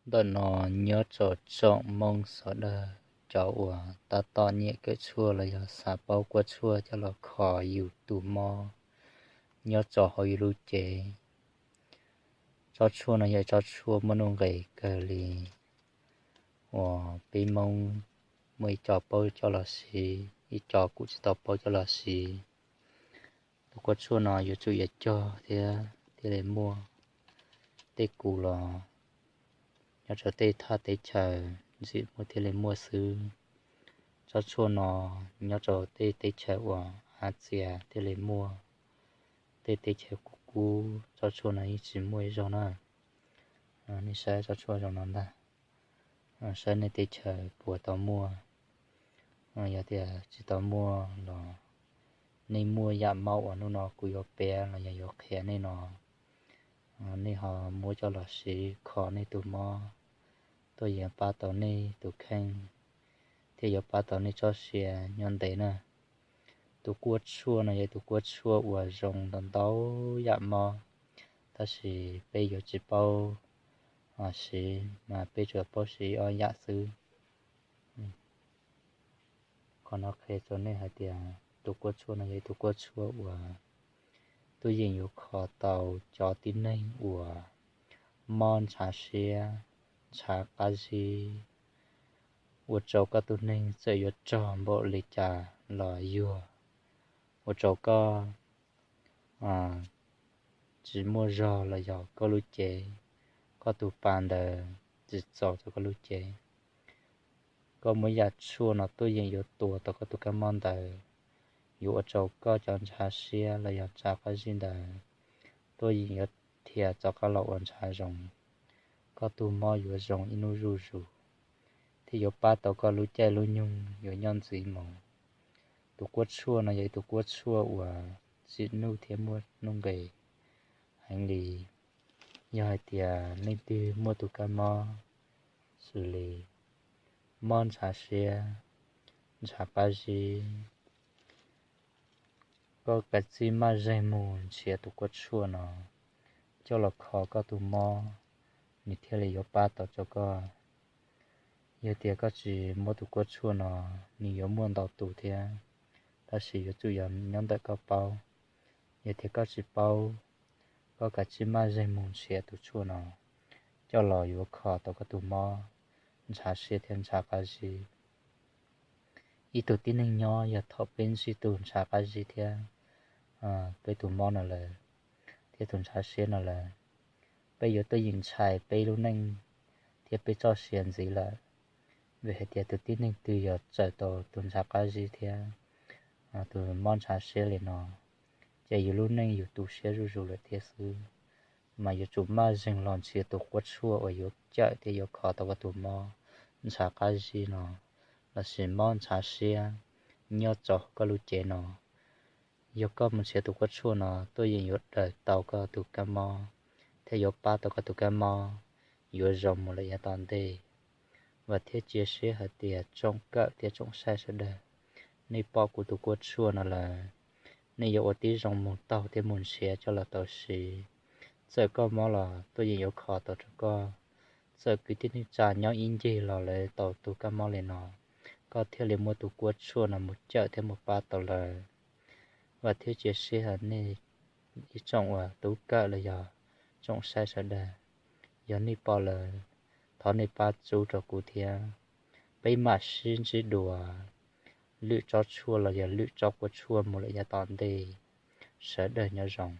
Ntawm no nyob rau tsoom Hmoob sawv daws, cov uas tab tom nyiam kawm tshuaj los yog xav paub kuab tshuaj coj los kho yus tus mob, nyob rau hauv yus lub cev. Tsob tshuaj no yog tsob tshuaj muaj nuj nqis kawg li, uas peb Hmoob muaj ib co paub coj los siv, ib co kuj tsis tau paub coj los siv. Tus kuab tshuaj no yuav tsum yuav cog thiab thiaj li muaj. Tej kuv los nyob rau tej thaj teb chaws ntxim muaj thiaj li muaj xwb. Tsob tshuaj no nyob rau tej teb chaws uas Asia thiaj li muaj, tej teb chaws kub kub tsob tshuaj no yeej tsis muaj ib zaug na. Nej saib tsob tshuaj zoo no ntag, saib nej teb chaws puas tau muaj. Yog tias tsis tau muaj los nej muaj yam mob uas hnub no kuv yuav piav los yog yuav qhia nej no, nej ho muab coj los siv kho nej tus mob, tuaj yeej pab tau nej tus kheej thiab yuav pab tau nej txoj sia nyob ntev na. Tus kuab tshuaj no yog tus kuab tshuaj uas zoo ntau ntau yam mob, tab sis peb yuav tsis paub siv mas peb tsuas paub siv ob yam xwb. Qhov no qhia rau nej hais tias tus kuab tshuaj no yog tus kuab tshuaj uas tuaj yeem yuav kho tau cov tib neeg uas mob ntshav siab, ntshav qab zib, ua rau koj tus neeg txawm yuav rog npaum li cas los yuag, ua rau koj tsis muaj zog los yog koj lub cev, koj tus pa ntawd tsis txaus rau koj lub cev. Koj muab yam tshuaj no tuaj yeem yuav tua tau koj tus kab mob ntawd, yuav ua rau koj cov ntshav siab los yog ntshav qab zib ntawd tuaj yeem yuav dhia rov qab los ua ntshav zoo. Koj tus mob yuav zoo ib hnub zuj zus, thiab yuav pab tau koj lub caij lub nyoog yuav nyob ntxiv mus. Tus kuab tshuaj no yog ib tus kuab tshuaj uas tsim nuj thiab muaj nuj nqis heev li. Yog hais tias leej twg muaj tus kab mob xws li mob ntshav siab, ntshav qab zib, koj kav tsij maj zeeg mus nrhiav tus kuab tshuaj no coj los kho koj tus mob, nws thiaj li yuav pab tau rau koj. Yog tias koj tsis muab tus kuab tshuaj no, nws yuav muaj ntau tus thiab, tab sis yuav tsum yog nyob ntawm koj paub. Yog tias koj tsis paub, koj kav tsij maj zeeg mus nrhiav tus tshuaj no coj los yuav kho tau koj tus mob ntshav siab thiab ntshav qab zib. Ib tug tib neeg nyob yog thaum peb ntsib tus ntshav qab zib thiab peb tus mob no lawm, thiab tus ntshav siab no lawm, peb yuav tuaj yeem ntshai peb lub neej thiab peb txoj sia ntxiv lawm. Vim hais tias tus tib neeg twg yog txawm tau tus ntshav qab zib thiab tus mob ntshav siab li no, ces yus lub neej yus tu siab zuj zus lawm thiab xwb. Mas yuav tsum maj zeeg los nrhiav tus kuab tshuaj uas yuav cawm thiab yuav kho tau koj tus mob ntshav qab zib no lossis mob ntshav siab nyob rau koj lub cev no. Yog koj mus nrhiav tus kuab tshuaj no tuaj yeem yuav daws tau koj tus kab mob thiab yuav pab tau koj tus kab mob yuav zoo mus lawm yav tom ntej. Vam thiab cia siab hais tias tsoom kawm thiab tsoom saib sawv daws, nej pom kuv tus kuab tshuaj no lawm, nej yuav ua tib zoo mus taug thiab mus nrhiav coj los tau siv. Txawm koj mob los tuaj yeem yuav kho tau rau koj. Txawm kwv tij neej tsa nyob ib ncig los lawv tau tus kab mob li no, koj thiaj li muab tus kuab tshuaj no mus cawm thiab mus pab tau lawv. Vam thiab cia siab hais nej ib tsoom uas tub kawm los yog tsoom saib sawv daws, yog nej pom lawm, thov nej pab txub rau kuv thiab. Peb mam sib ntsib dua lwm tsob tshuaj los yog lwm tsob kuab tshuaj mus lawm yav tom ntej. Sawv daws nyob zoo.